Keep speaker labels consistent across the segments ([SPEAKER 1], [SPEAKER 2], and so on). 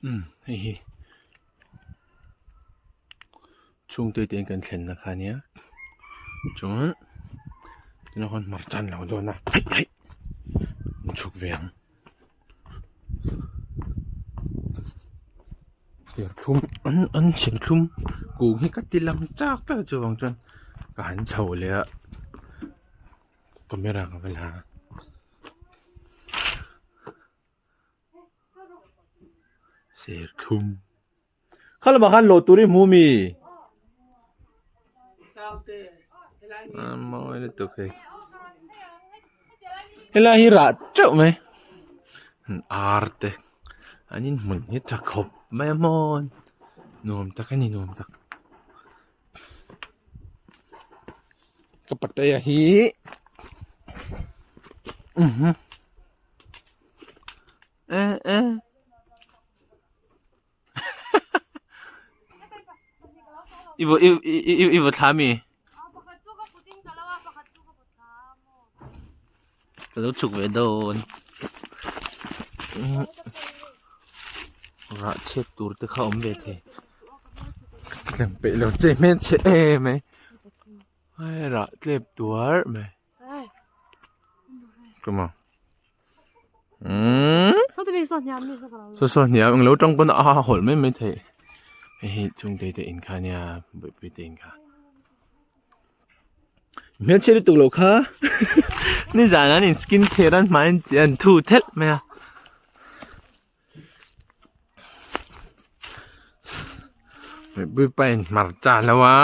[SPEAKER 1] Umm hei hi chhungte te kan thlenna kha ania chuan tunah khuan hmarcha an lo dawn a haih haih an chhuk ve ang serthlum an an serthlum kung hi ka ti lang chak tak a chuvang chuan ka han chho leh a camera ka va la a. Serthlum kha lamah khan lawh tur i hmu mi a mawi lutuk hei helai hi rah teuh mai ar te an inhmun hi tha khawp mai a mawn nuam tak a ni nuam tak. Ka patea hi eh eh i vaw i i i vaw thla ami ka lo chhuk ve dawn rah chhiat tur te kha awm ve thei tlem peih lo che hmel chhe em mai hei rah tlep tuar mai come on umm saw saw hniam englo tang pawn a hawlh mai mai theih hei hi chhungte te in kha ania buaipui te in kha. Hmelchhe lutuk loh kha nizan an in skin care an hmai an an thu thelh mai a. Puipa in hmarcha lo a.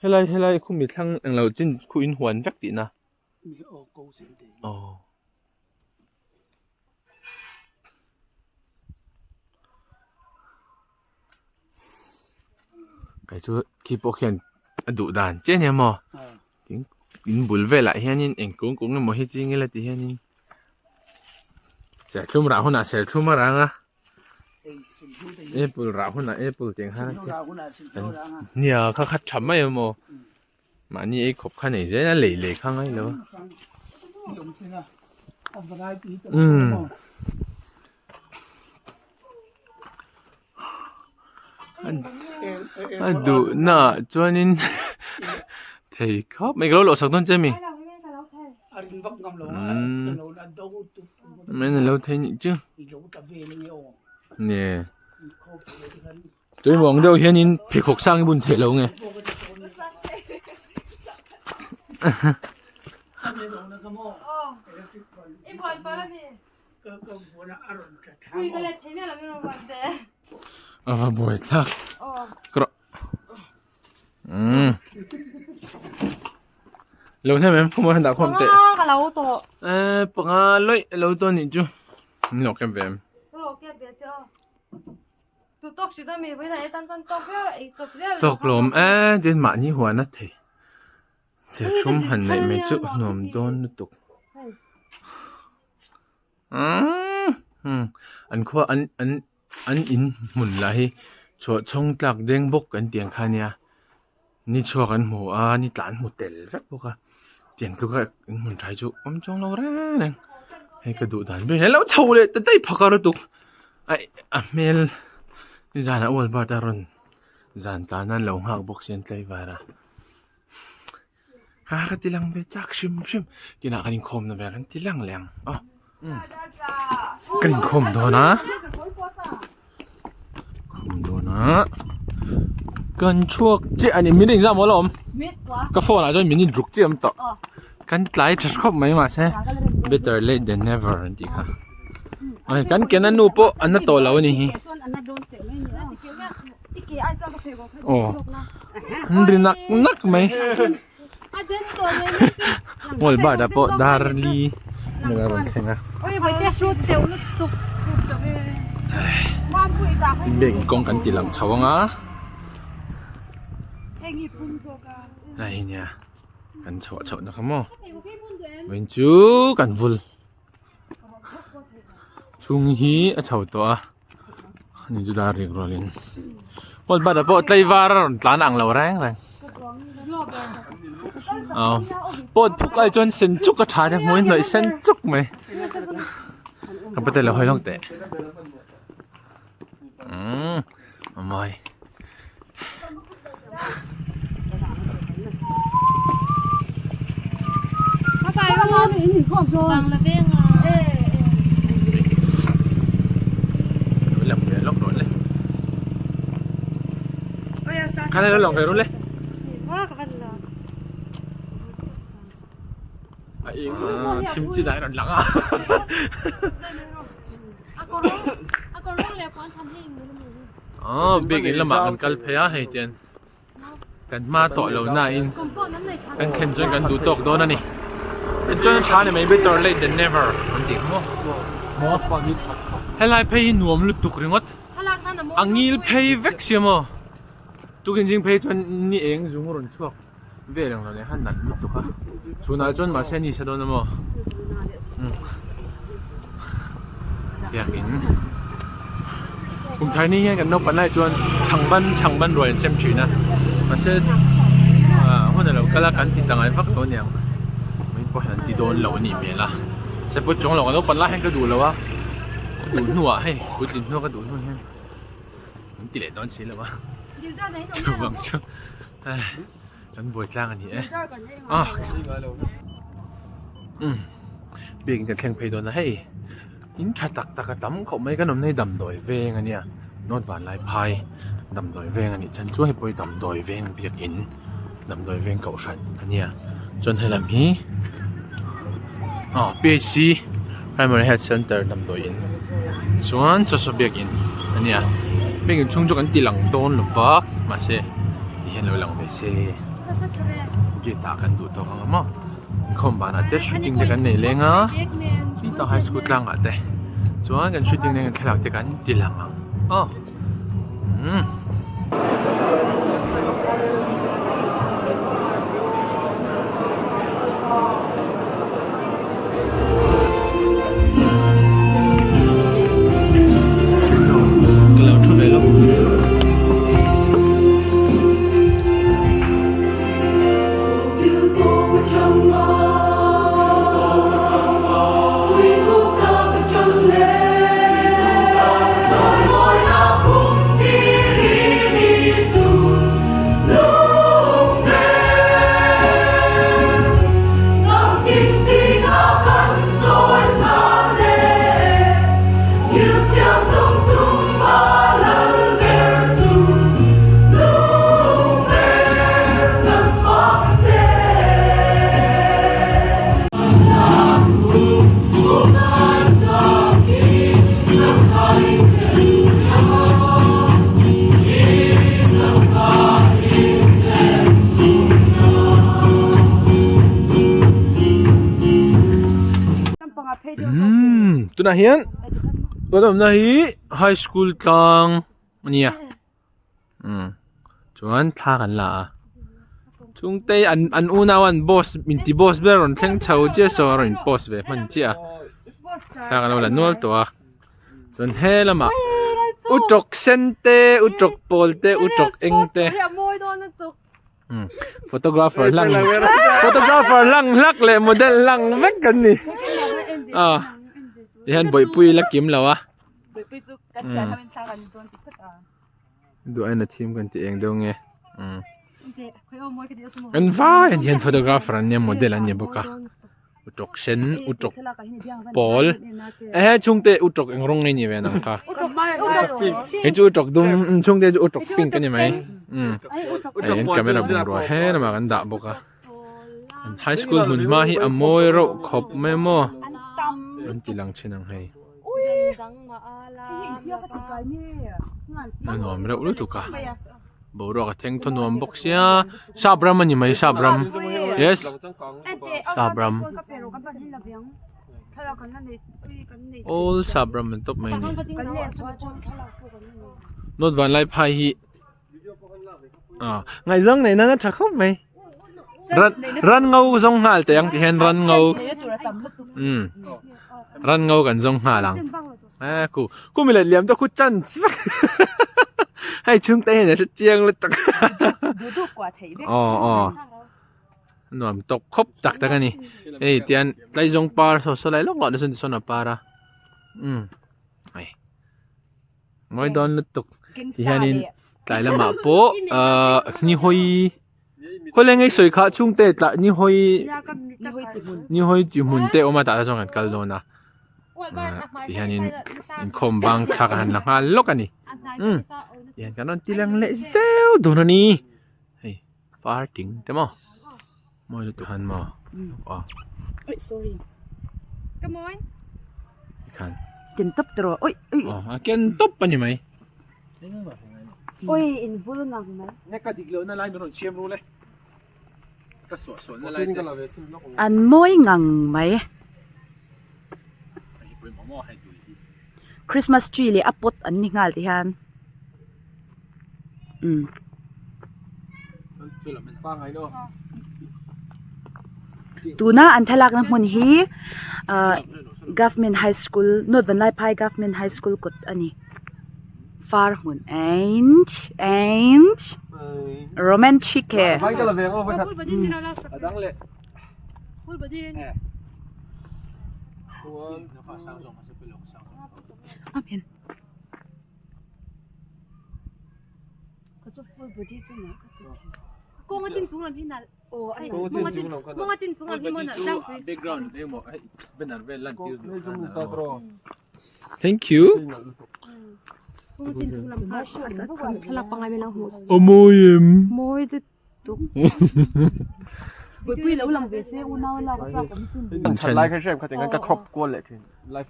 [SPEAKER 1] Helai helai khumi thlang englo chin khu in huan vek tihna. Aw. Kei chu khi pawh khian a duh dan chiah ania maw tin in bul velah hianin eng kung kung emaw hi ching ila ti hianin serthlum rah hunah serthlum a rang a apple rah hunah apple tih ang khan nia kha kha tha mai a maw. Mahni ei khawp kha nei zel a lei lei kha ngai lo a. Umm. A duh na ah chuanin thei khawp mai ka lo lawh sak dawn che mi. Umm. Mai na lo thei nih chu. Nge. Tuimuang deuh hianin pheikhawk sang i bun theih lo nge. A va buai thlak. Ka rawh. Umm. Lo hnem em khawmawi han dah khawm teh.
[SPEAKER 2] Panga ka lo tawh.
[SPEAKER 1] Eh panga lawih a lo tawh nih chu. Min lo kep ve em. Tawk lawm e tin mahni huan a thei serthlum han neih mai chu nuam dawn lutuk umm an khua an an an in hmun lah hi chhuah chhawng tlak deng bawk kan tih ang kha ania ni chhuak an hmu a ni tla an hmu tel vek bawk a tiang tluka in hmun tha hi chu awm chuang lo reng reng hei ka duh dan ber hello chho leh ta daih phak a lutuk aih a hmel nizanah ual bat a rawn zan tlan a lo nghak bawk si an tlaivar a ha ka ti lang ve chak hrim hrim tinah kan inkhawm na vel kan ti lang leh ang aw kan inkhawm dawn a khawm dawn a kan chhuak chiah a ni min engzah maw la awm ka phone ah chuan min in ruk chiah awm tawh kan tlai tha khawp mai mahse better late than never an tih kha ai kan ken a nu pawh an na tawh lo a ni hi aw an ri nak nak mai Mall bar ah pawh darli a rawn thleng a bank kawng kan ti lang chho ang a hei nia kan chhuah chhoh na kha maw vawiin chu kan vul chhung hi a chho tawh a ani chu dar rik rualin hall bar ah pawh tlaivar a rawn tlan ang lo reng reng. Aw pawt phuk ai chuan sen chuk a tha nia hmui hnawih sen chuk mai ka pate lo hawi lawk teh umm a mawi. Kha lo lang ve ru le. Thim chi dai rawn lang a. Aw biakin lamah kan kal phei a hei tian kan hma tawh lo na in kan thlen chuan kan duh tawk dawn a ni. Chuan a tha ni mai better late than never an tih maw. Helai phei hi nuam lutuk ringawt. A ngil phei vek sia maw. Tukin zing phei chuan ni eng zung rawn chhuak vel ang lo leh khan nat lutuk a chhunah chuan mahse a ni sa dawn a maw biakin kum thar ni hian kan naupang lai chuan chhangban chhangban ruai an sem thin a mahse ah hun a lo kal a kan ti ta ngai vak lo aniang mai pawh hian an ti dawn lo a nih hmel a sepawt chuang lo kan naupang lai hian ka duh lo a ka duh hnuah hei puitlin hnuah ka duh hnu hian. An ti leh dawn si lo a chuvang chu kan buai tlang a ni e ah umm biakin kan thleng phei dawn a hei in tha tak tak a tam khawp mai kan awmna hi damdawi veng a nia nawt vanlai phai damdawi veng a nih chhan chu hei pawh hi damdawi veng biakin damdawi veng kohhran a nia chuan helam hi ah P H C primary health center damdawi in chuan saw saw biakin a nia biakin chhung chu kan ti lang dawn lo va mahse ti hian lo lang ve se gate ah kan duh tawk ang a maw inkhawm banah te shooting te kan nei leng a khitah high school tlangah te chuan kan shooting nen kan thlalak te kan ti lang ang aw. Ka lo thu ve lawk. Umm tunah hian kan awmna hi high school tlang a nia umm chuan thla kan la a chhungte an an unau an boss inti boss ber rawn thleng chho chiah saw a rawn in post ve hman chiah a thla kan lo la nual tawh a chuan he lamah utawk sen te utawk pawl te utawk eng te. Photographer hlang photographer hlang hlak leh model hlang vek kan ni ah tihian bawihpui la kim lo a duh aiin a thim kan ti eng deuh nge kan vai an hian photographer an nia model an ni bawk a utawk sen utawk pawl ehe chhungte utawk eng rawng nge ni ve nang kha hei chu utawk dum chhungte chu utawk pink a ni mai umm hei an camera bungrua he lamah kan dah bawk a an high school hmun hma hi a mawi reuh khawp mai maw an ti lang thin ang hei a nuam reuh lutuk a. Boruak a thleng thaw nuam bawk sia sap ram a ni mai sap ram yes sap ram all sap ram an tawp mai a ni note van lai phai hi ah ngaihzawng neih nan a tha khawp mai ran ran ngo zawng nghal teh ang ti hian ran ngo umm ran ngo kan zawng nghal ang. A khu khu mi let liam te khu chance vek hei chhungte hian a hre chiang lutuk
[SPEAKER 2] duh duh kuah theih vek
[SPEAKER 1] aw aw. Nuam tawk khawp tak tak a ni. Hei tian tlaizawng par saw saw lai lawk lawk te sawn tisawn a par a. Umm hei mawi dawn lutuk ti hianin tlai lamah pawh ahh ni hawi khawleng ngei sawi kha chhungte tlah ni hawi ni hawi chi hmun te a awm a tah te chuan kan kal dawn a ahh ti hianin inkhawm bang thla ka han la nghal lawk a ni umm tihian kan rawn ti lang leh zeuh dawn a ni hei par ting te maw mawi lutuk han maw aw tikhan
[SPEAKER 2] ken tawp tawh rawh oi oi
[SPEAKER 1] aw a ken tawp a ni mai
[SPEAKER 2] oi in vul ngang mai
[SPEAKER 1] neka dik lohna lai min rawn siam ru le ka suah suah na lai te
[SPEAKER 2] an mawi ngang mai Christmas tree leh a pot an ni nghal ti hian umm. Tuna an thlalakna hmun hi ahh government high school north vanlaiphai government high school kawt a ni far hmun and and romantic e.
[SPEAKER 1] Thank you. Amawi em.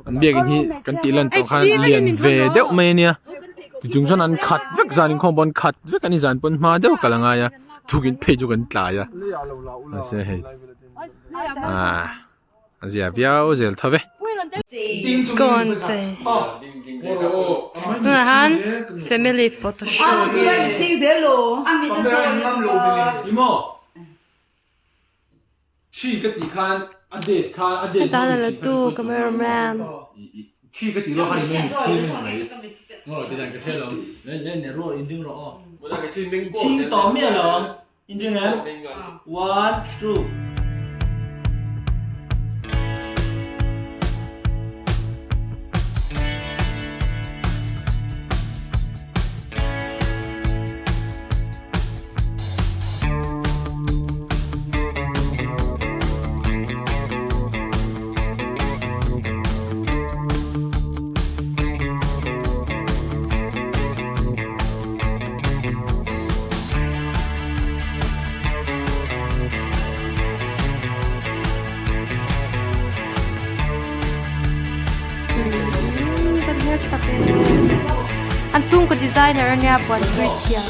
[SPEAKER 1] An biakin hi kan tih lan tawh khan lian ve deuh mai ania tichung chuan an khat vek zan inkhawm pawh an khat vek a ni zan pawn hma deuh kal a ngai a tukin phei chu kan tlai a mahse hei ah a zia viau zel tho ve.
[SPEAKER 3] Tunah hian family photo shoot. Heta hian a la tu camera man. An chhungkaw designer ania puan thui thiam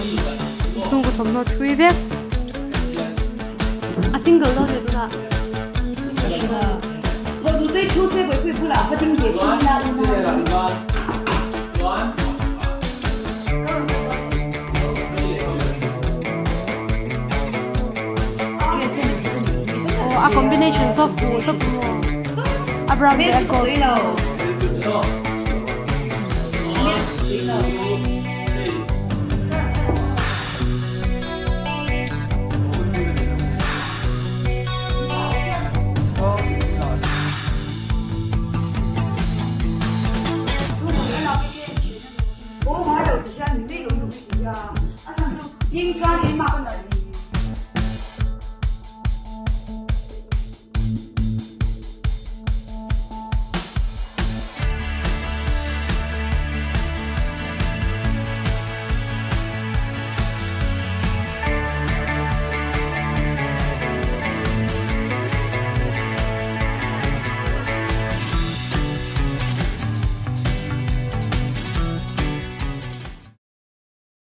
[SPEAKER 3] chhungkaw thawmhnaw thui vek a single dawn ni tunah. Aw a combination saw fuh tawp maw a brown leh a gold chu.